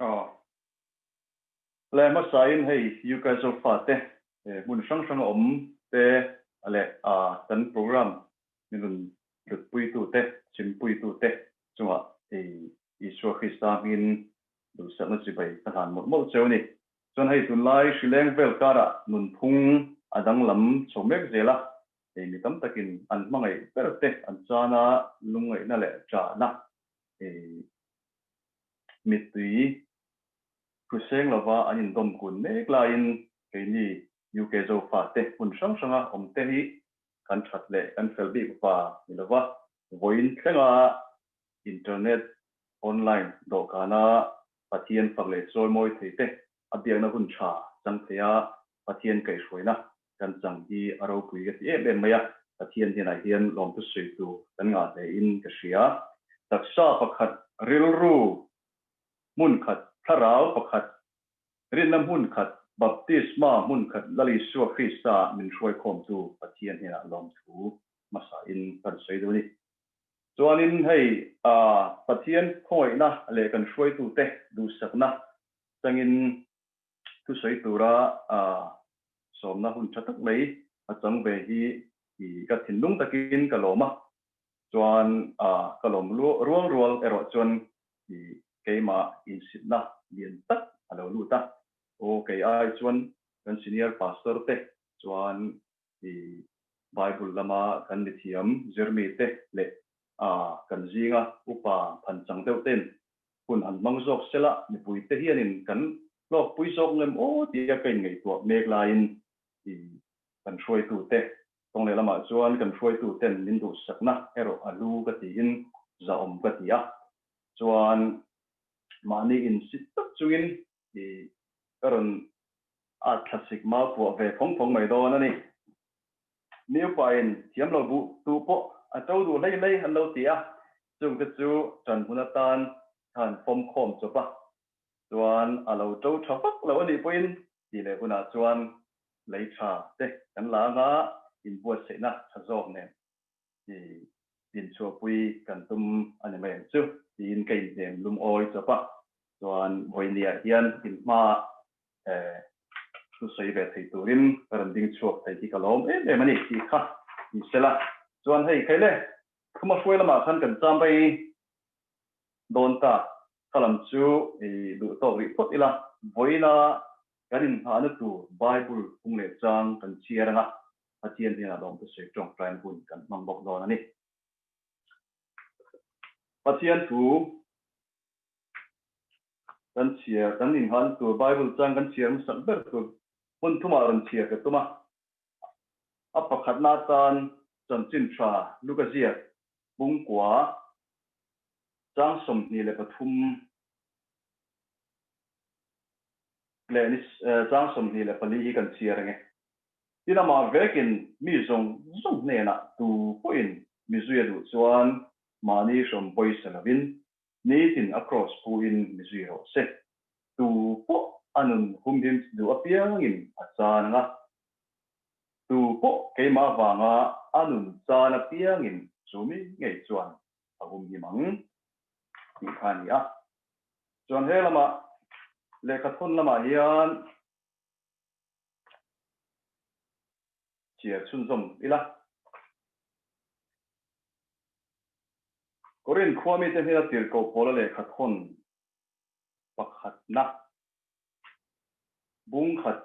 Aw. Le hmasain hei UK Zofa te hmun hrang hranga awm te leh kan program min rawn hlutpuitu te, chimpuitu te chungah hei Isua Krista hmingin duhsakna chibai ka hlan mawlh mawlh cheu a ni. Chuan hei tunlai hrileng vel karah nunphung a danglam chho mek zel a, hei mi tam takin an hmangaih ber te an chana lungngaihna leh ṭahna hei mittui Hriseng lova an indawm kun mek laiin keini UK Zofa te hmun hrang hranga awm te hi kan that leh kan fel bik va ni lova, vawiin thlenga internet online dawhkana Pathian fak leh chawimawi thei te a biakna hun tha chang thei a Pathian kaihhruaina kan chang hi a ropui ka ti em em mai a, Pathian hnenah hian lawmthu sawi tur kan ngah hle in ka hria. Taksa pakhat rilru hmun khat, thlarau pakhat, rinna hmun khat, baptisma hmun khat Lal Isua Krista min hruaikhawmtu Pathian hnenah lawmthu hmasain kan sawi duh a ni. Chuanin hei Pathian khawngaihna leh kan hruaitute duhsakna changin thusawi tura sawmna hun tha tak mai a chang ve hi ka thinlung takin ka lawm a, chuan ka lawm rual rual erawh chuan i keimah insitna lian tak a lo lut a, aw kei ai chuan kan senior pastor te chuan i Bible lama kan mithiam zirmi te leh a kan zinga upa phanchang deuh ten hun han hmang zawk sela mipui te hianin kan hlawkpui zawk ngem aw tia ka inngaihtuah mek laiin i kan hruaitu te Kawng leh lamah chuan kan hruaitu ten min duhsakna erawh a lu ka tiin zahawm ka ti a, chuan mahni insit tak chungin i ka rawn at thlasik mau puah ve phawng phawng mai dawn a ni. Mi upain thiam lo buh tu pawh a to duh hlei hlei an lo ti a, chungte chu ṭan hun atan ka han fawm khawm chawp a, chuan a lo to ṭha vak lo a nih pawhin tih leh hunah chuan lei tha te kan la anga inbuatsaihna tha zawk nen i dinchhuahpui kan tum a ni mai ang chu tiin ka inhnem lungawi chawp a, chuan vawinia hian inhma thusawi ve thei turin ka rawn ding chhuak thei hi ka lawm em em a ni tih kha ni sela. Chuan hei khaile thuma hruai lamah khan kan cham rei dawn ta, kha lam chu i duh tawk rih phawt ila, vawiina Kan inngahna tur Bible phung leh chang kan chhiar anga Pathian hnenah lawmte sawi tawngtaina hun kan hmang bawk dawn a ni. Pathian thu kan chhiar, kan inngahna tur Bible chang kan chhiar hmasak ber tur hmun thumah rawn chhiar ka tum a. A pakhatna atan chanchin tha Luka ziak bungkua chang 23 leh ni chang 24 hi kan chhiar ang e. Tin amah vekin mi zawng zawng hnenah tu pawhin mi zui a duh chuan mahni hrawm pawisa lovin nitin a kraws phuin mi zui rawh se. Tu pawh a nun humhim duh apiangin a chan ang a, tu pawh keimah vanga a nun chan apiangin chu mi ngei chuan a humhim ang tih kha a ni a. Chuan he lamah lehkhathawn lamah hian chhiar chhunzawm ila. Korinth khua mite hnena tirhkoh pawla lehkhathawn pakhatna bung khat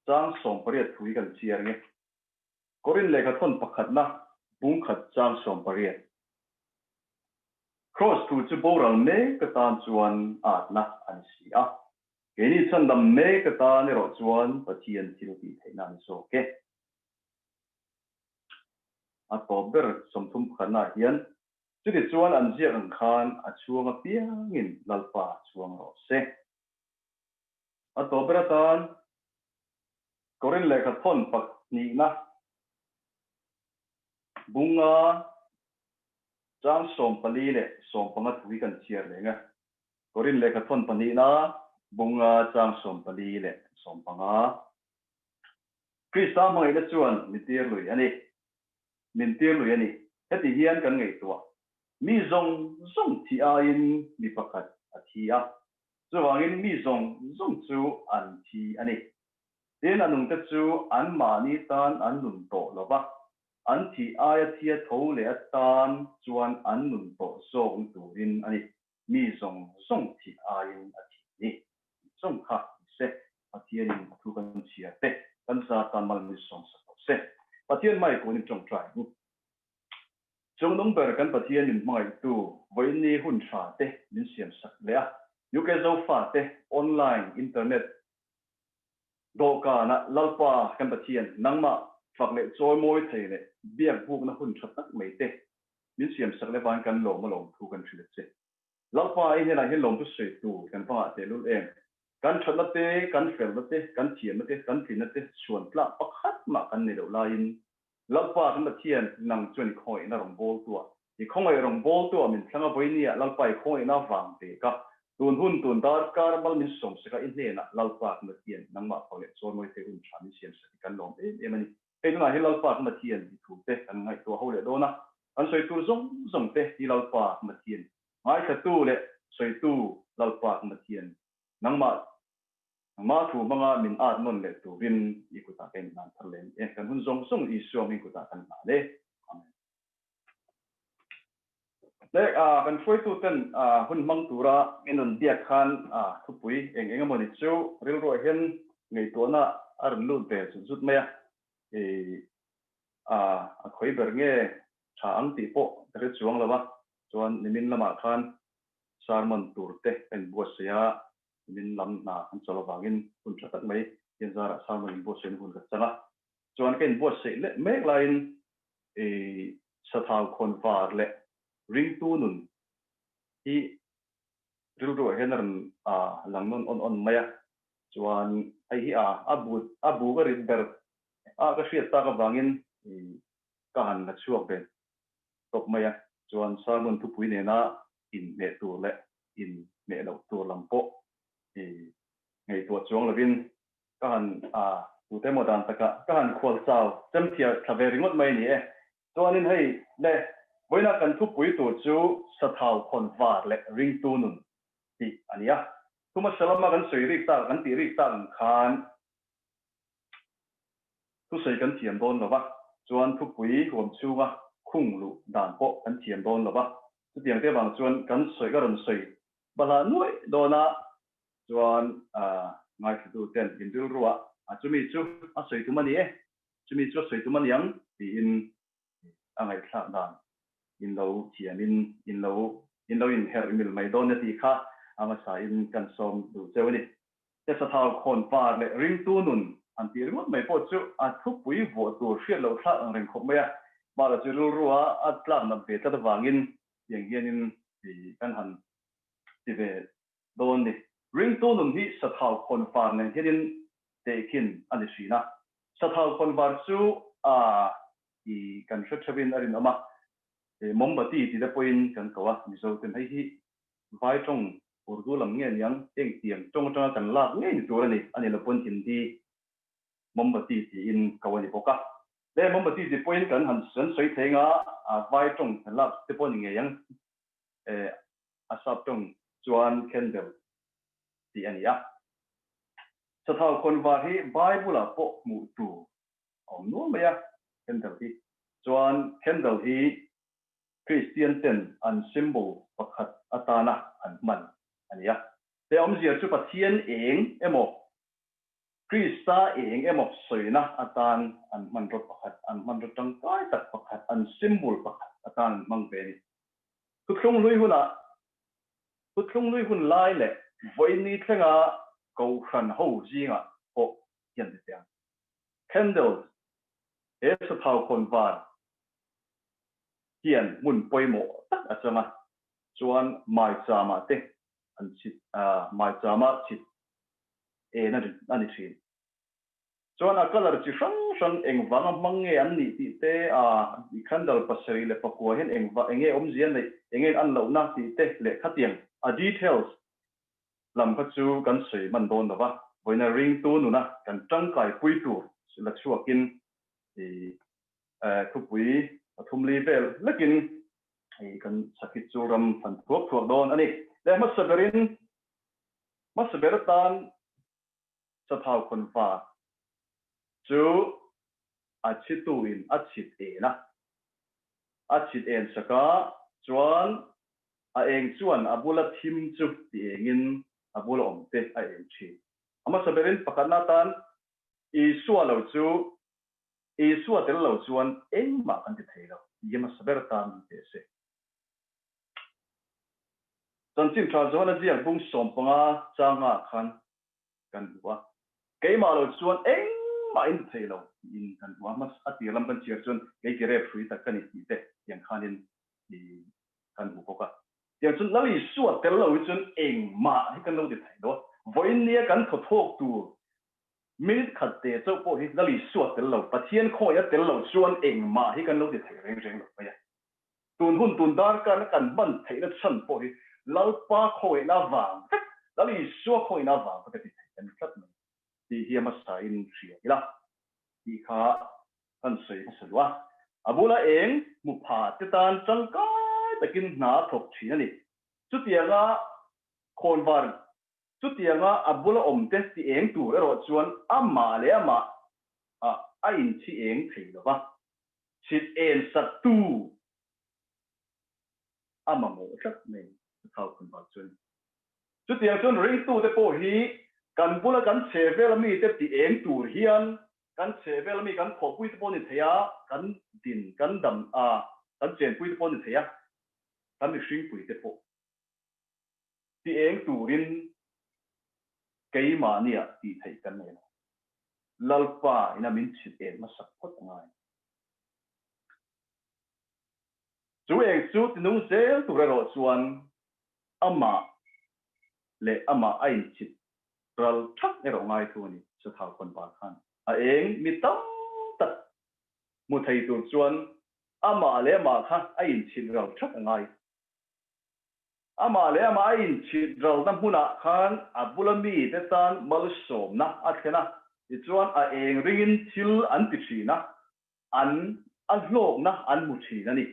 chang 18 thu hi kan chhiar nge. Korinth lehkhathawn pakhatna bung khat chang 18. Kraws thu chu boral mek atan chuan atna a ni si a, keini chhandam mek atan erawh chuan Pathian thil tih theihna a ni zawk e. A tawp ber 30 pakhatnaah hian, Chuti chuan an ziak ang khan a chhuang apiangin Lalpa chhuang rawh se. A tawp ber atan Korinth lehkhathawn pahnihna bunga Chang 14 leh 15 thu hi kan chhiar leng a. Korinth lehkhathawn pahnihna bunga chang 14 leh 15. Krista hmangaihna chuan min tir lui a ni. Min tir lui a ni. Heti hian kan ngaihtuah. Mi zawng zawng thi aiin mi pakhat a thi a. Chuvangin mi zawng zawng chu an thi a ni. Tin, a nungte chu anmahni tan an nun tawh lo va, an thih aia thia tho leh atan chuan an nun tawh zawkna turin a ni. Mi zawng zawng thih aiin a thih ni. Tih zawng kha ni se, Pathianin a thu kan chhiar te, kan zar tan mal min sawmsak lo se. Pathian mai kunin tawngtai ang. Chungnung ber kan Pathian min hmangaihtu vawiinni hun tha te min siamsak leh a, UK Zofa te online internet dawhkana Lalpa kan Pathian nangmah fak leh chawimawi thei leh biak bukna hun tha tak mai te min siamsak leh vangin kan lawm a lawmthu kan hrilh a che. Lalpa i hnenah hian lawmthu sawi tur kan va ngah tehlul em? Kan thatna te, kan felna te, kan thiamna te, kan tlinna te chhuan tlak pakhat mah kan nei loh laiin Lalpa kan Pathian, nang chuan i khawngaihna rawngbawltuah, i khawngaih rawngbawltuah min thlang a, vawinia Lalpa i khawngaihna vang ve ka, tun hun tun darkar mal min sawmsak a, i hnenah Lalpa kan Pathian, nangmah fak leh chawimawi thei hun tha min siamsak hi kan lawm em em a ni. Hei tunah hi Lalpa kan Pathian i thu te kan ngaihtuah ho leh dawn a, kan sawi tur zawng zawng te hi Lalpa kan Pathian ngaithlatu leh sawitu Lalpa kan Pathian nangmah Nangmah thu hmanga min at nawn leh turin i kutah ka inhlan thar leh a ni e. Kan hun zawng zawng Isua hming kutah kan hlan e. Amen. Le, kan hruaituten hun hmang tura min rawn biak khan thupui eng eng emawni chu rilruah hian ngaihtuahna a rawn lut ve zut zut mai a. A khawi ber nge tha ang tih pawh ka hre chuang lo a. Chuan nimin lamah khan sermon tur te ka inbuatsaih a, Min lam hna an chawlh avangin hun tha tak mai hian zarah sermon inbuatsaihna hun ka chang a. Chuan ka inbuatsaih leh mek laiin i sathau khawn var leh ringtu nun hi rilruah hian a rawn lang nawn awn awn mai a. Chuan hei hi a bu a bu ka rit ber a ka hriat tak avangin i ka han la chhuak ve tawp mai a. Chuan sermon thupui nena inhmeh tur leh inhmeh loh tur lam pawh i ngaihtuah chuang lovin ka han a tute emaw dan takah ka han khual chau chem thiar thla ve ringawt mai a ni e. Chuanin hei le vawiina kan thupui tur chu sathau khawn var leh ringtu nun tih a ni a. Thu hmasa lama kan sawi rik tak kan tih rik tak ang khan Thusawi kan thiam dawn lo va, chuan thupui huam chhunga khung luh dan pawh kan thiam dawn lo va, chutiang te vang chuan kan sawi ka rawn sawi bahlah nuaih dawn a, chuan ngaithlatu ten in rilruah a chumi chu a sawi tum a ni e, chumi chu a sawi tum a ni ang tiin a ngaihthlak dan in lo thiamin in lo in lo inherh mil mai dawn a tih kha a hmasain kan sawm duh cheu a ni. Te sathau khawn par leh ringtu nun han tih ringawt mai pawh chu a thupui vuah tur hriat loh thlak ang reng khawp mai a. Mara chu rilrua a tlak nat ve tlat avangin tiang hianin kan han ti ve dawn ni. Ringtu nun hi sathau khawn var nen hianin tehkhin a ni hrin a. Sathau khawn var chu a i kan hre theuhin a rinawm a, mombati ti te pawhin kan ko a, Mizoten hei hi Vai tawng Urdu lam nge niang heng tiang tawng atanga kan lak ngei ni tur a ni, a ni lo pawn Hindi mombati tiin ko a ni bawk a. Le mombati ti pawhin kan han kan sawi thei anga vai tawng kan lak te pawh a ni ngei ang e, a sap tawng chuan candle tih a ni a. Sathau khawnvar hi Bible ah pawh hmuh tur a awm nual mai a, candle hi. Chuan candle hi Kristian ten an symbol pakhat atana an hman a ni a. He awmzia chu Pathian eng emaw, Krista eng emaw sawina atan an hmanraw pakhat, an hmanraw tangkai tak pakhat, an symbol pakhat atan an hmang ve a ni. Thuthlung hlui hunah, thuthlung hlui hun lai leh vawiin thlenga Kohhran ho zingah pawh hian ti teh ang. Candles, he sathau khawn var hian hmun pawimawh tak a chang a, chuan maichama te an chhit maichama chhit en a ni thin. Chuan a colour chi hrang hrang engvanga hmang nge an nih tih te, a candle 79 hian engva enge awmzia neih, enge an lohna tih te leh khatiang a details lam kha chu kan sawi hman dawn lo va, vawiina ringtu nuna kan tangkai pui tur la chhuakin i Thupui pathum li vel lekin hei kan sakhi chu ram fan thuak thuak dawn a ni. Leh hmasa berin Hmasa ber atan Sathau khawnvar chu a chhituin a chhit en a, a chhit en sak a, chuan a eng chuan a bula thim chu ti engin a bula awmte a eng thin. A hmasa berin pakhatna atan Isua lo chu Isua tel lo chuan engmah kan ti thei lo tih hi hmasa ber atan ni teh se. Chanchin tha Johana ziak bung 15 changa khan kan hmu a, keimah lo chuan engmah in ti thei lo tiin kan hmu a, hmasa a tir lam kan chhiar chuan kei ki rep hrui tak ka ni tih te tiang khanin kan hmu bawk a. Tiang chuan Lal Isua tel lo hi chuan engmah hi kan lo ti thei lo a, vawiin nia kan thaw thawk tur minute khat te chauh pawh hi Lal Isua tel lo, Pathian khawngaiha tel lo chuan engmah hi kan lo ti thei reng reng lo mai a. Tun hun tun darkarna kan hman theihna chhan pawh hi Lalpa khawngaihna vang vek, Lal Isua khawngaihna vang vek a ti thei kan tlat mai tih hi a hmasain hria ila tih kha kan sawi hmasa duh a. A bula eng hmu pha te tan tangkai takin hna a thawk thin a ni. Chutianga khawnvar, chutianga a bula awm te ti eng tur erawh chuan amah leh amah ah a inchhi eng thei lo va. Chhit en saktu a mamawh tlat mai a thau khun vang chuan. Chutiang chuan ringtute pawh hi kan bula kan chhehvel mite ti eng tur hian kan chhehvel mi kan thawhpui te pawh ni thei a, kan din, kan dam a, kan chenpui te pawh ni thei a, kan mihringpui te pawh ti eng turin keimahniah tih theih kan nei lo. Lalpa ina min chhit en hmasak phawt a ngai. Chu eng chu tinung zel tur erawh chuan amah leh amah a inchhit ral thak erawh ngai thu a ni. Sathau khawnvar khan a eng mi tam tak hmu thei tur chuan amah leh amah kha a inchhit ral thak a ngai. Amah leh amah a inchhit ralna hmunah khan a bula mite tan malsawmna a thlen a, tichuan a eng ringin thil an ti thin a, an a hlawkna an hmu thin a ni.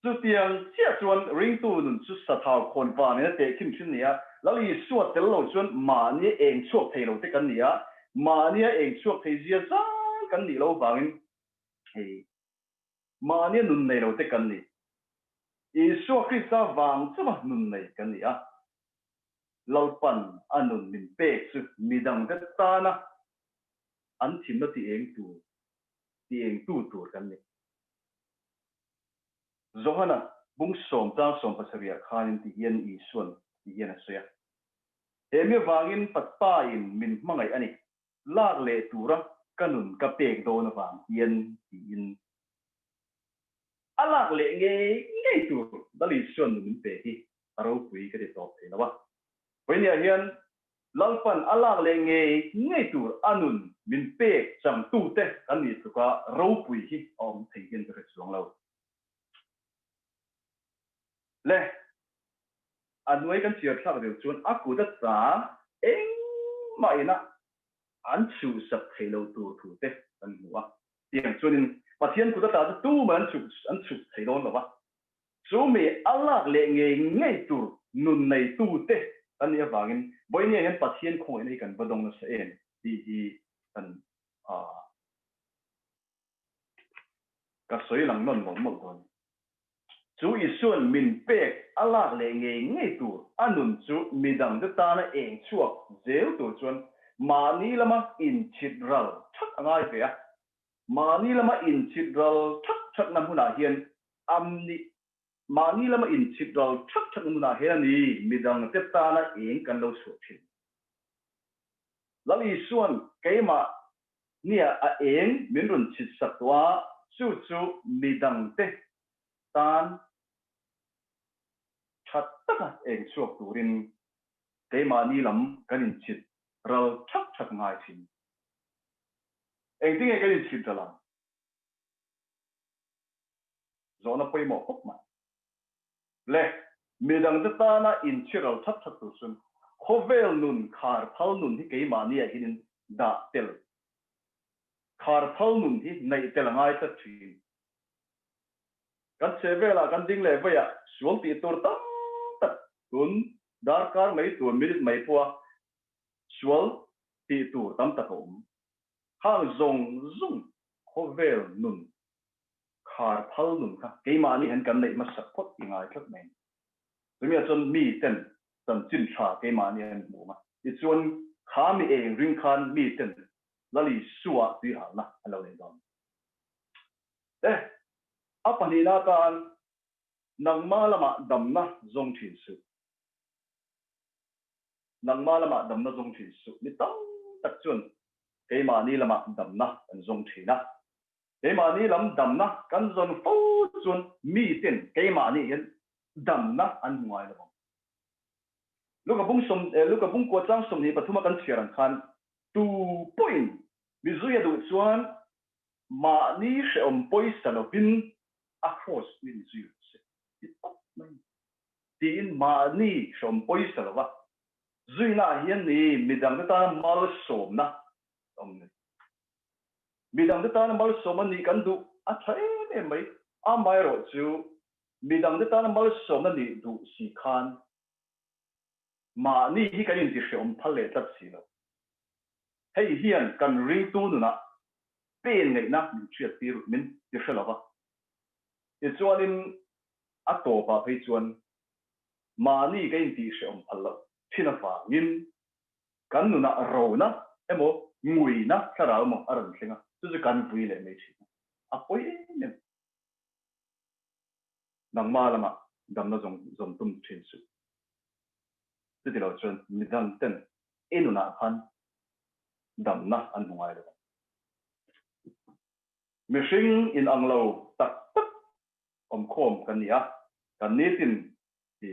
Chutiang chiah chuan ringtu nun chu sathau khawn vanin a tehkhin thin ni a, Lal Isua tel lo chuan mahnia eng chhuak thei lo te kan ni a, mahnia eng chhuak thei zia zang kan nih loh vangin hei mahnia nun nei lo te kan ni. Isua Krista vang chauha nun nei kan ni a, Lalpan a nun min pek chu midangte tana an thimna ti eng tur, ti eng tu tur kan ni. Johana bung sawm tang 17 ah khanin ti hian Isuan ti hian a sawi a, He mi avangin Patpain min hmangaih a ni, lak leh tura ka nun ka pek dawn avang hian tiin a lak leh ngei ngei tur Lal Isuan nun min pe hi a ropui ka ti tawp thei lo a. Vawinia hian Lalpan a lak leh ngei ngei tur a nun min pek changtute kan nih tluka ropui hi a awm thei hian ka hre chuang lo. Le, a hnuai kan chhiar thlak deuh chuan a kut a ta engmah ina an chhuhsak thei lo tur thu te kan hmu a. Tiang chuanin Pathian kut a ta chu tumah an chhuh an chhuh thei dawn lo va. Chu mi a lak leh ngei ngei tur nun neitute kan nih avangin vawinia hian Pathian khawngaihna hi kan va dawng nasa em tih hi kan ka sawi lang nawn mawlh mawlh dawn. Chu Isuan min pek a lak leh ngei ngei tur a nun chu midangte tana eng chhuak zel tur chuan mahni lama inchhit ral thak a ngai ve a. Mahni lama inchhit ral thak thakna hmunah hian am ni mahni lama inchhit ral thak thakna hmunah hian a ni midangte tana eng kan lo chhuah thin. Lal Isuan keimah nia a eng min rawn chhit sak tawh a, chu chu midangte tan tha taka eng chhuak turin keimahni lam kan inchhit ral thak thak ngai thin. Engtinge kan inchhit ral ang? Zawhna pawimawh khawp mai. Le, midangte tana inchhit ral thak thak tur chuan khawvel nun khar phal nun hi keimahni ah hianin dah tel, khar phal nun hi neih tel a ngai tlat thin. Kan chhehvelah kan ding leh veiah sual tih tur tam tak tun. Darkar mai tur, minute mai pawha sual tih tur tam tak a awm. Khang zawng zawng khawvel nun khar phal nun kha keimahni hian kan neih hmasak phawt i ngai tlat mai. Chumi ah chuan mi ten chanchin tha keimahni an hmu ang a, tichuan kha mi eng ring khan mi ten Lal Isua tuihalna an lo nei dawn. E, a pahnihna atan nangma lamah damna zawng thin suh. Nangma lamah damna zawng thin suh. Mi tam tak chuan keimahni lamah damna kan zawng thin a. Keimahni lam damna kan zawn fo chuan miten keimahni hian damna an hmu ngai lo ang. Luka bung sawm Luka bung kua chang 23 a kan chhiar ang khan tu pawhin mi zui a duh chuan mahni hrehawm pawisa lovin a kraws min zui rawh se ti tawp mai tiin mahni hrehawm pawisa lova zuina ah hian ni midangte tana malsawmna a awm nei. Midangte tana malsawm a nih kan duh a tha em em mai. Amaherawhchu midangte tana malsawmna nih duh si khan mahni hi kan intihrehawm phal leh tlat si lo. Hei hian kan ringtu nunah pen ngaihna min hriattir min ti hre lo va. Tichuanin a tawpah phei chuan mahni ka intihrehawm phal loh thin avangin kan nunah rona emaw nguina thlarau emaw a rawn thleng a, chu chu kan vui leh mai thin a, a pawi em em. Nangma lamah damna zawng zawm tum thin suh. Chuti lo chuan midang ten i nunah khan damna an hmu ngai lo ang. Mihring inang lo tak tak awmkhawm kan ni a, kan nitin i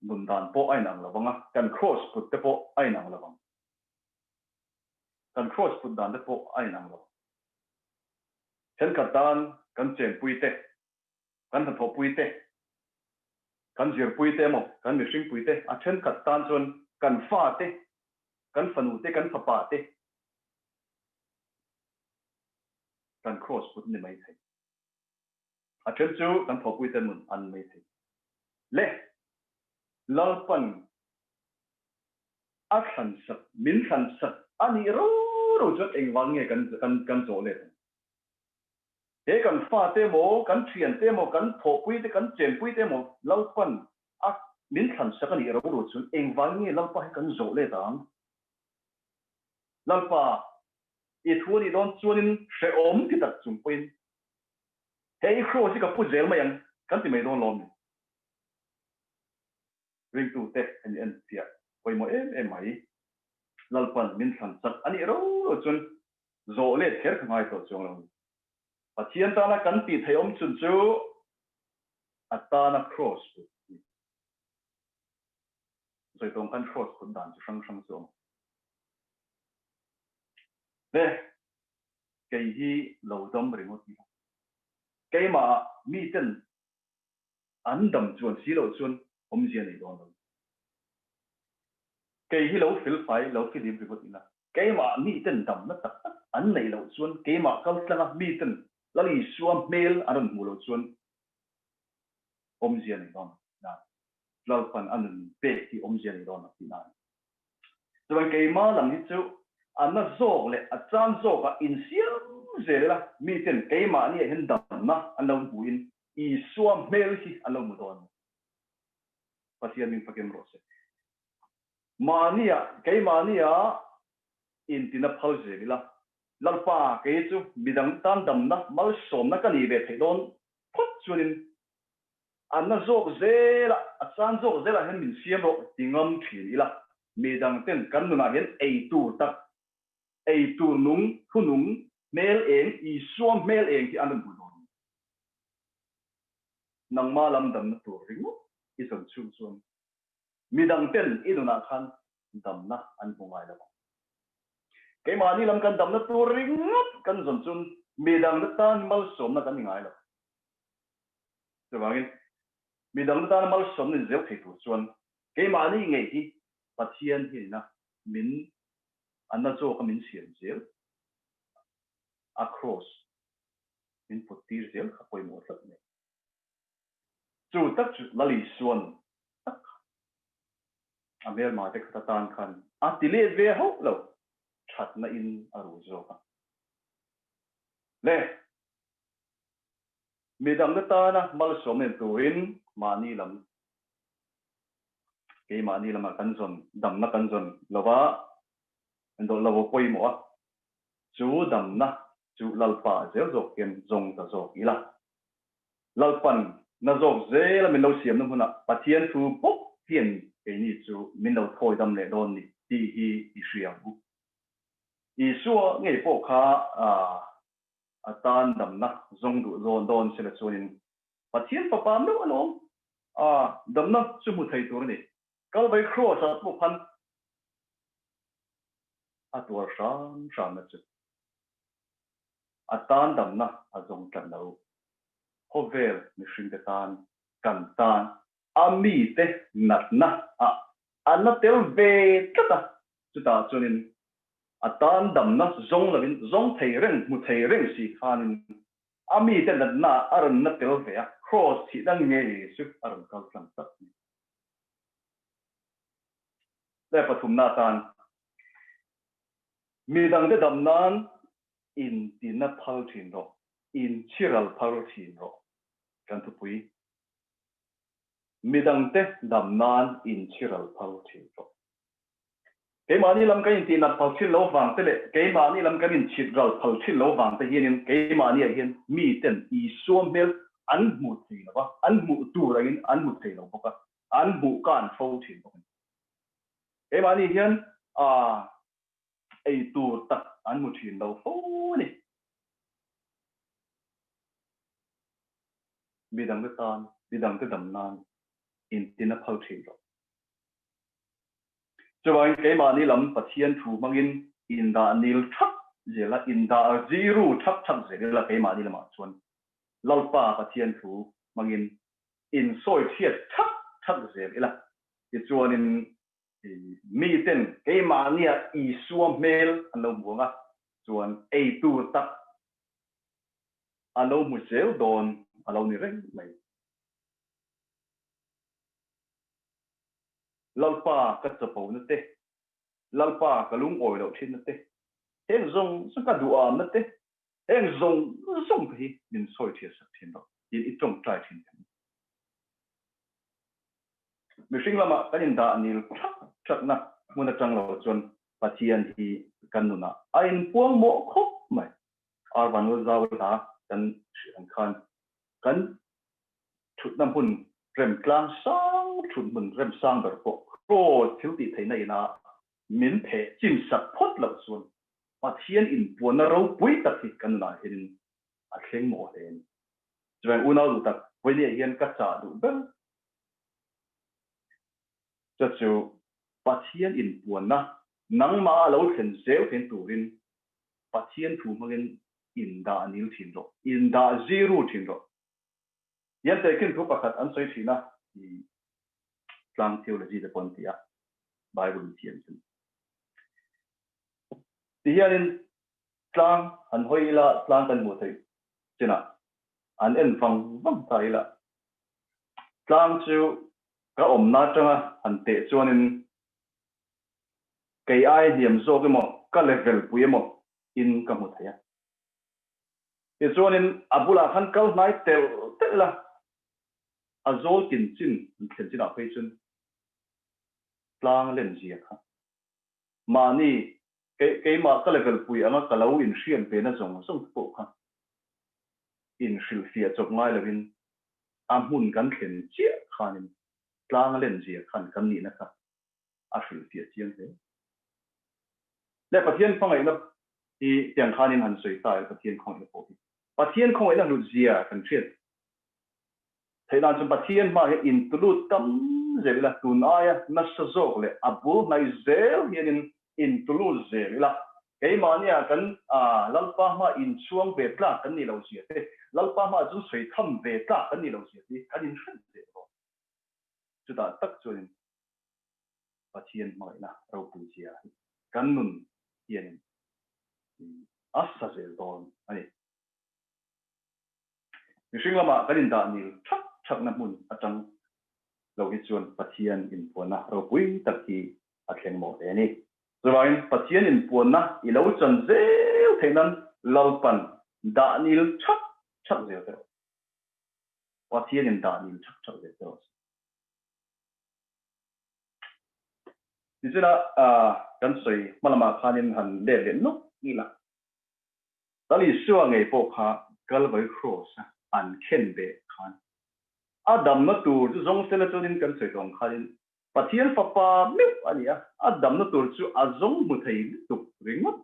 nun dan pawh a inang lo ang a, kan kraws put te pawh a inang lo ang. Kan kraws put dan te pawh a inang lo. Thenkhat tan kan chenpui te, kan hnathawhpui te, kan zirpui te emaw, kan mihringpui te, a thenkhat tan chuan kan fa te, kan fanu te, kan fapa te kan kraws put ni mai thei. A then chu kan thawhpui te nun an mai thei. Le Lalpan a thlan sak, min thlan sak a nih ro ro chuan engvang nge kan kan kan zawh let ang? He kan fate emaw, kan thiante emaw, kan thawhpui te, kan chenpui te emaw Lalpan a min thlan sak a nih ro ro chuan engvang nge Lalpa hi kan zawh let ang? Lalpa, i thu a nih dawn chuanin hrehawm ti tak chung pawhin he i kraws hi ka pu zel mai ang kan ti mai dawn lawm ni? Ringtute hemi en fiah pawimawh em em mai. Lalpan min thlan chak a nih ro ro chuan zawh let kher ka ngai tawh chuang lo ni. Pathian tana kan tih theih awm chhun chu a tana kraws put a ni. Sawi tawng khan kraws put dan chi hrang hrang chu a awm. Ve, kei hi lo dam ringawt ila. Keimahah miten an dam chuan si loh chuan awmzia nei dawn lo. Kei hi lo felfai, lo fihlim ringawt ila. Keimah miten damna tak tak an neih loh chuan keimah kaltlanga miten Lal Isua hmel an rawn hmuh loh chuan awmzia nei dawn lo tihna a ni. Lalpan a nun pek hi awmzia nei dawn lo tihna a ni. Chuan keimah lam hi chu a na zawk leh a chan zawkah insiam zel ila miten keimahniah hian damna an lo hmuhin Isua hmel hi an lo hmu dawn a ni. Pathian min fakim rawh se. Mahnia, keimahnia intina phal zel ila, Lalpa kei chu midang tan damna malsawmna ka nih ve theih dawn phawt chuanin a na zawk zela, a chan zawk zelah hian min siam rawh ti ngam thin ila, midang ten kan nunah hian ei tur tak, ei tur nung, thu nung, hmel eng, Isua hmel eng hi an rawn hmu dawn. Nangma lam damna tur ringawt i zawn chhung chuan midang ten i nunah khan damna an hmu ngai lo ang. Keimahni lam kan damna tur ringawt kan zawn chuan midang te tan malsawmna kan ni ngai lo. Chuvangin midang te tana malsawmna in zel thei tur chuan keimahni ngei hi Pathian hianina min a na zawka min siam zel a kraws min put tir zel kha pawimawh tlat mai. Chu tak chu Lal Isuan tak kha. A hmelma te khat atan khan a ti let ve hauh lo, thatna in a ru zawk a. Le, midangte tana malsawm nen turin mahni lam, keimahni lamah kan zawn, damna kan zawn lova, dawlh lo a pawimawh a, chu damna chu Lalpa zel zawk hian zawng ta zawk ila. Lalpan na zawk zela min lo siamna hmunah Pathian thu bawk hian keini chu min lo thawi dam leh dawn ni tih hi i hria ang u. Isua ngei pawh kha a tan damna zawng duh zawn dawn sela chuanin Pathian fapa meuh alawm a damna chu hmu thei tur a ni. Kalvai Kraws-ah pawh khan a tuar hram hramna chu a tan damna a zawng tlat lo. Khawvel mihringte tan, kan tan a mite natna ah a na tel ve tlat a, chutah chuanin a tan damna zawng lovin, zawng thei reng, hmu thei reng si khanin a mite natna ah a rawn na tel ve a, Kraws thihna ngei chu a rawn kal tlang tlat a ni. Leh pathumna atan midangte dam nan intina phal thin rawh, inchhiral phal thin rawh kan thupui. Midangte dam nan inchhiral phal thin rawh. Keimahni lam kan intihnat phal thin lo vang te leh keimahni lam kan inchhitral phal thin lo vang te hianin keimahniah hian miten Isua hmel an hmu thei lo va, an hmuh tur angin an hmu thei lo bawk a, an hmuh kan fo thin bawk a ni. Keimahni hian ei tur tak an hmu thin lo fo a ni. Midangte tan, midangte dam nan intin a phal thin lo. Chuvangin keimahni lam Pathian thu hmangin indah nil thap zel a, indah ziru thap thap zel ila keimahni lamah chuan Lalpa Pathian thu hmangin insawi chhiat thap thap zel ila. Tichuanin miten keimahnia Isua hmel an lo hmu ang a, chuan ei tur tak a lo hmu zel dawn a lo ni reng mai. Lalpa ka chapona te, Lalpa ka lungawi loh thinna te, heng zawng zawng ka duhamna te, heng zawng zawng te hi min sawi thiat sak thin rawh tiin i tawngtai thin thei ang. Mihring lamah kan indah nil thak thakna hmun atang lo chuan Pathian hi kan nunah a inpuang mawh khawp mai. Arvanul zau hla kan hrilh ang khan kan thutna hmun remtlang sang thut hmun remsang ber pawh kraws thil tih theihna ina min pheh chin sak phawt loh chuan Pathian inpuanna ropui tak hi kan nunah hianin a thleng mawh hle a ni. Chuvang unau duh tak, vawinia hian ka chah duh ber che chu Pathian inpuanna nangmah a lo thlen zel thein turin Pathian thu hmangin indah nil thin rawh, indah ziru thin rawh. Hian tehkhin thu pakhat an sawi thin a, i tlang theology te pawh an ti a, Bible in thiam chu. Ti hianin tlang han hawi ila, tlang kan hmuh theih chinah an en vang vang ta ila, tlang chu ka awmna atanga han teh chuanin kei ai hniam zawk emaw, ka level pui emaw in ka hmu thei a. Tichuanin a bulah khan kal hnai telh telh ila, a zawl kin chin an thlen chinah phei chuan tlang len zia kha mahni keimah ka level pui anga ka lo inhriat ve na zawng zawng te pawh kha inhrilhfiah chawp ngai lovin a hmun kan thlen chiah khanin tlang len zia khan kan nihna kha a hrilhfiah chiang hle. Leh Pathian hmangaihna hi tiang khanin han sawi ta ila Pathian khawngaihna pawh hi Pathian khawngaihna hlut zia kan hriat theih nan chuan Pathian hmaah hian intulut tam zel ila tun aia nasa zawk leh a bul hnai zel hianin intulut zel ila keimahnia kan Lalpa hmaah inchhuang ve tlak kan nih lo zia te Lalpa hmaah chuan sawi tham ve tlak kan nih lo zia te hi kan inhre zel dawn. Chutah tak chuanin Pathian hmangaihna ropui zia hi kan nun hianin a sa zel dawn a ni. Mihring lamah kan indah nil thak thakna hmun atang. lo hi chuan Pathian inpuanna ropui tak hi a thleng mawh hle a ni. Chuvangin Pathian inpuanna i lo chan zel theih nan Lalpan dah nil thak thak zel te rawh se. Pathianin dah nil thak thak zel te rawh se. Tichuna kan sawi hma lamah khanin han let leh nawk ila. Lal Isua ngei pawh kha Kalvari Cross-a an khen beh khan a damna tur chu zawng sela chuanin kan sawi tawh ang khanin Pathian Fapa meuh a ni a, a damna tur chu a zawng hmu thei lutuk ringawt.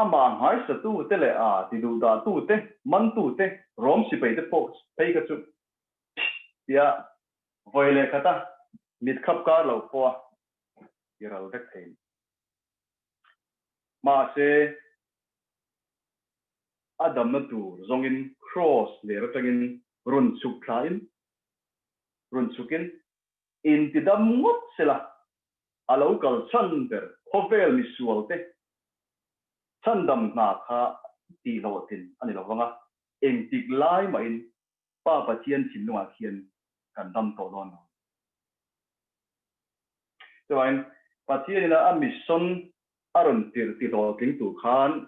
Amah nghaisatute leh a tiduhdahtute, mantute, Rom sipaite pawh phei kha chu tia vawi leh khata mit khap kar lo pawha i ral vek thei a ni. Mahse, a damna tur zawngin Kraws ler atangin rawn chhuk thlain, rawn chhukin intidam ngawt sela, a lo kal chhan ber khawvel misualte chhandam hna kha tihhlawhtlin a ni lo vang a, engtik lai mahin Pa Pathian thinlungah khian kan dam tawh dawn lo. Chuvangin, Pathianina a mission a rawn tirh tihlawhtling tur khan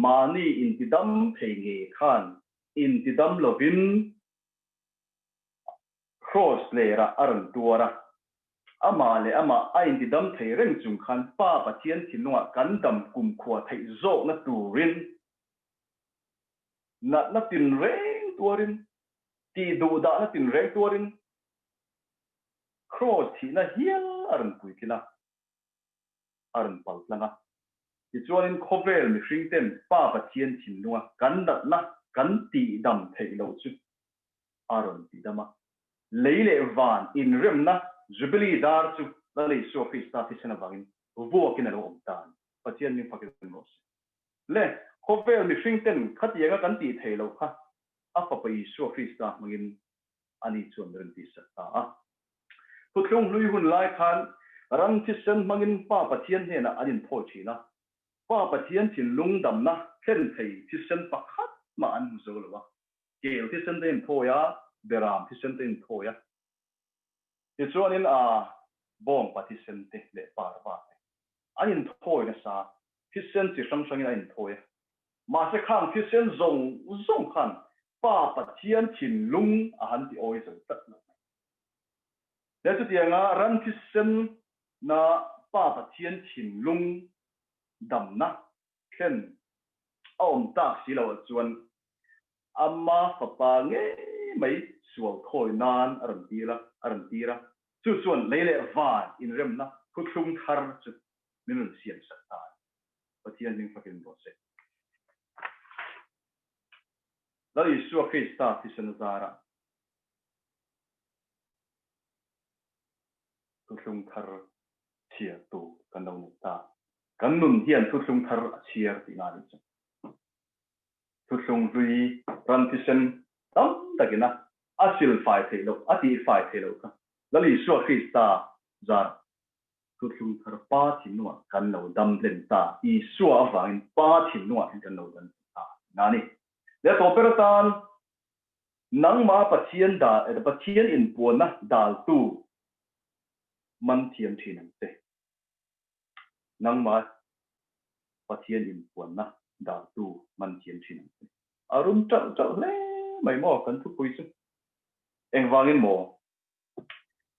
mahni intidam thei ngei khan intidam lovin Kraws lerah a rawn tuar a. Amah leh amah a intidam thei reng chung khan Pa Pathian thinlungah kan dam kumkhua theih zawkna turin natna tinreng tuarin, tih duhdahna tinreng tuarin Kraws thihna hial a rawn puitlin a, a rawn pal tlang a. Tichuanin khawvel mihring ten Pa Pathian thinlunga kan natna kan tihdam theih loh chu a rawn tihdam a. Lei leh van inremna Jubilee dar chu Lal Isua Krista thisen avangin vuakin a lo awm ta a ni. Pathian min fakin rawh se. Le, khawvel mihring ten khatianga kan tih theih loh kha a Fapa Isua Krista hmangin ani chuan min rawn tihsak ta a. Thuthlung hlui hun lai khan ram thisen hmangin Pa Pathian hnenah an inthawi thin a, Pa Pathian thinlung damna thlen thei thisen pakhat mah an hmu zo lo a, kel thisen te inthawi a, beram thisen te inthawi a, tichuanin a bawngpa thisen te leh parva te an inthawi nasa, thisen chi hrang hrangin an inthawi a. Mahse khang thisen zawng zawng khan Pa Pathian thinlung a han ti awi zo tlat lo mai. He chutianga ram thisen na Pa Pathian thinlung damna thlen a awm tak si loh chuan Ama fapa ngei mai sual thawi nan a rawn tir a, a rawn tir a. Chu chuan lei leh van inremna thuthlung thar chu min rawn siam sak ta a ni. Pathian hming fakin rawh se. Lal Isua Krista thisen zarah thuthlung thar chhiar tur kan lo nei ta. Kan nun hian thuthlung thar a chhiar tihna a nih chu. Thuthlung hlui ram thisen tam takina a silfai theih loh, a tihfai theih loh kha Lal Isua Krista zarah Thuthlung thar Pa thinlungah kan lo dam hlen ta, Isua avangin Pa thinlungah hian kan lo dam hlen ta tihna a ni. Leh tawh ber atan nangmah Pathian dal, Pathian inpuanna daltu man thiam thin ang che. Nangmah Pathian inpuanna daltu man thiam thin ang che. A rum ṭalh ṭalh hle mai maw kan thupui chu. Engvangin maw?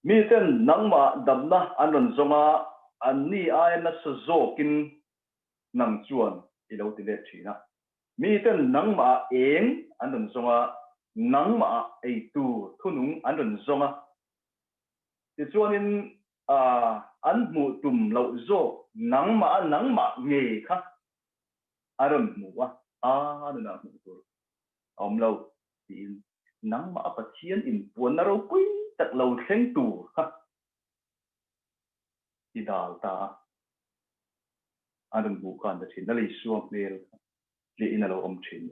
Miten nangmah damna an rawn zawng a, anni aia nasa zawkin nang chuan i lo ti let thin a. Miten nangmah eng an rawn zawng a, nangmah eitur thunung an rawn zawng a. Tichuanin an hmuh tum loh zawk nangmah a nangmah ngei kha a rawn hmu a, a nunah hmuh tur a awm lo tiin nangmah a Pathian inpuanna ropui tak lo thleng tur kha i dal ta a, a rawn hmuh khan ta thin a, Isua hmel kha tliahin a lo awm thin.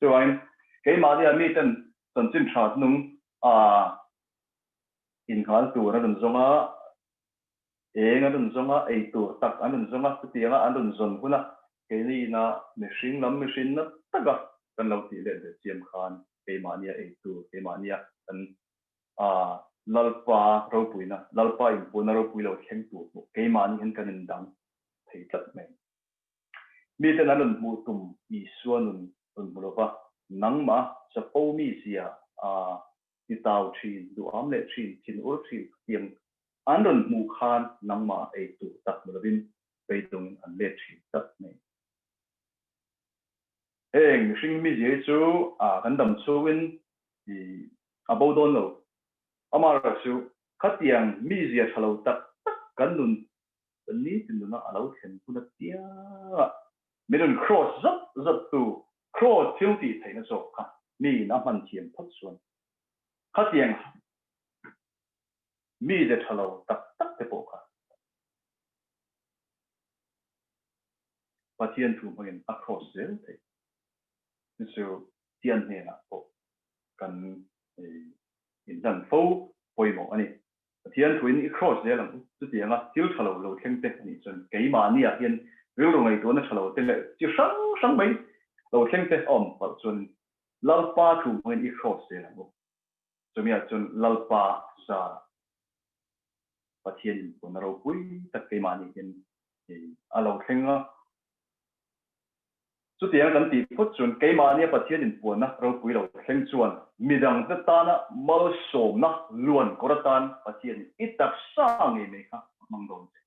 Chuvangin keimahnia miten chanchin tha hnung a innghal tur an rawn zawng a, Eng an rawn zawng a, ei tur tak an rawn zawng a, chutianga an rawn zawn huna keini ina mihring lam mihrinna taka kan lo tih let ve chiam khan. keimahnia ei tur, keimahnia kan Lalpa ropuina, Lalpa inpuanna ropui lo thleng tur pawh keimahni hian kan indang thei tlat mai. Miten an rawn hmuh tum Isua nun rawn hmu lova, nangmah chapo mi zia a titau thin, duham leh thin, thinur thin khatiang an rawn hmuh khan nangmah ei tur tak hmu lovin beidawngin an let thin tlat mai. Heng mihring mizia hi chu kan dam chhungin a bo dawn lo. Amaherawhchu chu khatiang mizia tha lo tak tak kan nun kan nitin nuna a lo thlen hun apiangah min rawn cross zat zat tu cross thil tih theihna zawk kha miin a hman thiam phawt chuan khatiang mize tha lo tak tak te pawh kha Pathian thu hmangin a cross zel thei. Chu chu Tian hnenah pawh kan inhlan fo pawimawh a ni. Pathian thuin i cross zel ang u. Chutianga thil tha lo lo thleng te a nih chuan keimahniah hian rilru ngaihtuahna tha lo te leh chi hrang hrang mai lo thleng te a awm palh chuan Lalpa thu hmangin i cross zel ang u. Chumiah chuan Lalpa zarah Pathian inpuanna ropui tak keimahni hian a lo thleng a. Chutiang kan tih phawt chuan keimahnia Pathian inpuanna ropui lo thleng chuan midangte tana malsawmna luan kawr atan Pathianin i taksa ngei mai kha a hmang dawn che.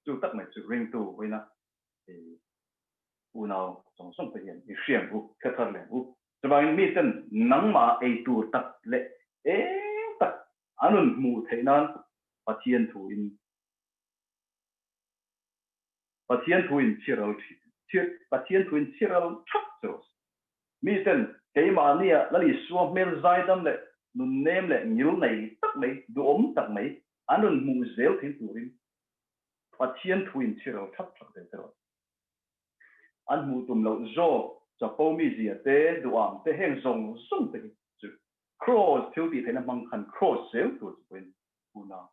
Chu tak mai chu ringtu vawiina unau zawng zawng te hian i hriang u, hre thar leng u. Chuvangin miten nangmah ei tur tak leh eng tak an rawn hmuh theih nan Pathian thuin Pathian thu in chhiral Pathian thu in chhiral thap che rawh se. Mi ten keimahnia Lal Isua hmel zaidam leh nunnem leh ngil nei tak mai, duhawm tak mai an rawn hmuh zel thei turin Pathian thu in chhiral thap thap zel che rawh se. An hmuh tum loh zawk chapo mizia te, duham te heng zawng zawng te hi chu Kraws thil tih theihna hmang khan kraws zel tur chu pawhin unau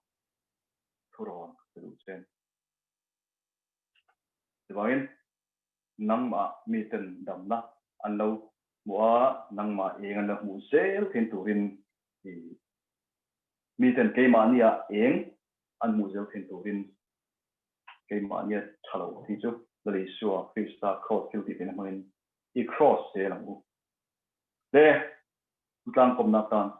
thurawn ka duh che. Chuvangin nangmah miten damna an lo hmuh a, nangmah eng an lo hmuh zel thin turin i miten keimahnia eng an hmuh zel thin turin keimahnia tha lo tih chu Lal Isua Krista kraws thil tih theihna hmangin i kraws zel ang u. Le, Tlangkawmna tan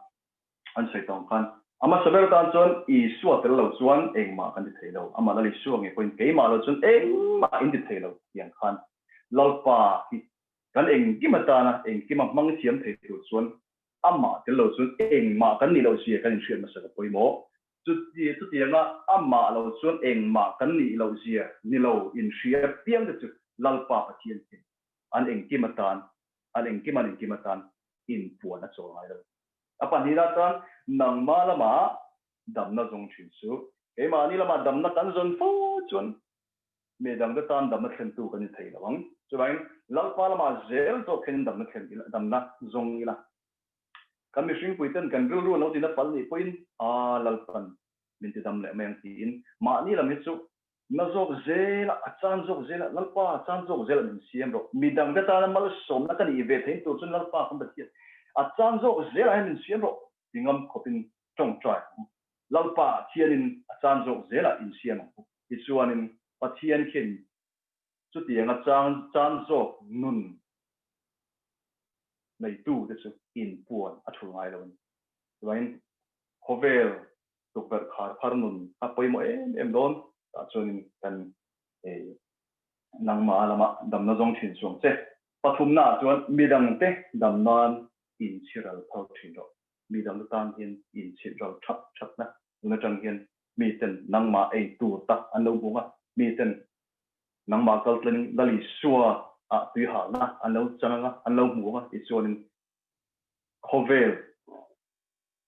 an sawi tawng khan a hmasa ber atan chuan Isua tel lo chuan engmah kan ti thei lo, amah Lal Isua ngei pawhin keimah lo chuan engmah in ti thei lo tiang khan Lalpa hi kan engkim atana engkima hmang thiam thei tur chuan amah tel lo chuan engmah kan nih loh zia kan inhriat hmasa ka pawimawh. Chuti chutianga amah lo chuan engmah kan nih loh zia ni lo inhria piang te chu Lalpa Pathian hian an engkim atan an engkim an engkim atan inpuan a chawl ngai lo. A pahnihna chuan nangma lamah damna zawng thin suh. Keimahni lamah damna kan zawn fo chuan mi dangte tan damna thlentu kan ni thei lo ang. Chuvangin Lalpa lamah zel zawk hian damna thlen ila, damna zawng ila. Kan mihringpuiten kan rilru an lo tina palh nih pawhin, Aa Lalpan min ti dam leh mai ang tiin mahni lam hi chu Na zawk zela, a chan zawk zela, Lalpa a chan zawk zela min siam rawh. Midangte tana malsawmna ka nih ve theih tur chuan Lalpa kan Pathian a chan zawk zelah hian min siam rawh ti ngam khawpin tawngtai ang u. Lalpa Pathianin a chan zawk zelah in siam ang u. Tichuanin Pathian khian chutiang a chan chan zawk nun neitu te chu inpuan a thul ngai lo a ni. Chuvangin khawvel tukverh khar phar nun a pawimawh em em dawn tah chuanin kan nangmah lamah damna zawng thin chuang che. Pathumnaah chuan midangte dam nan inchhiral phal thin rawh. Midangte tan hian inchhiral thap thapna nun atang hian miten nangmah ei tur tak an lo hmu a, miten nangmah kal tlenin Lal Isua ah tuihalna an lo chang anga, an lo hmu anga tichuanin khawvel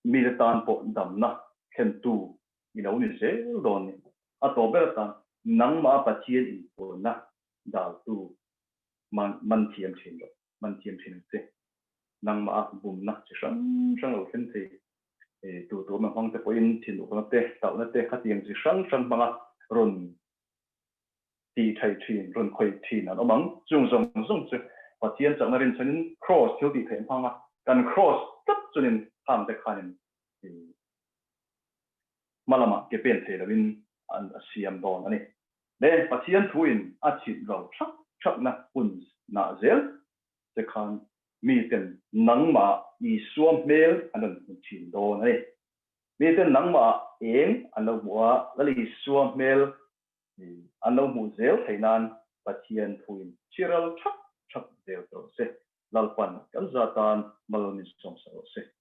Mite tan pawh damna thlentu i lo ni zel dawn ni. A tawp ber atan nangmah Pathian inpuanna daltu man man thiam thin rawh, man thiam thin ang che. Nangmah bumna chi hrang hrang lo thlen thei tu tur na hmang te pawhin thinurna te, hlauhna te khatiang chi hrang hrang hmanga rawn tih theih thin, rawn khawih thin an awm ang. Chung zawng zawng chu Pathian chakna rinchhanin Kraws thil tih theih hmanga Kan cross tlat chuanin khangte khanin hma lamah ke pen thei loin an a siam dawn a ni. Le Pathian thuin a chhit ro thap thapna hun nah zel che khan miten nangmah Isua hmel an rawn hmu thin dawn a ni. Miten nangmah eng an lo hmuh a, Lal Isua hmel an lo hmuh zel theih nan Pathian thuin chiral thap thap zel rawh se. Lalpan kan za tan mal min sawmsak rawh se.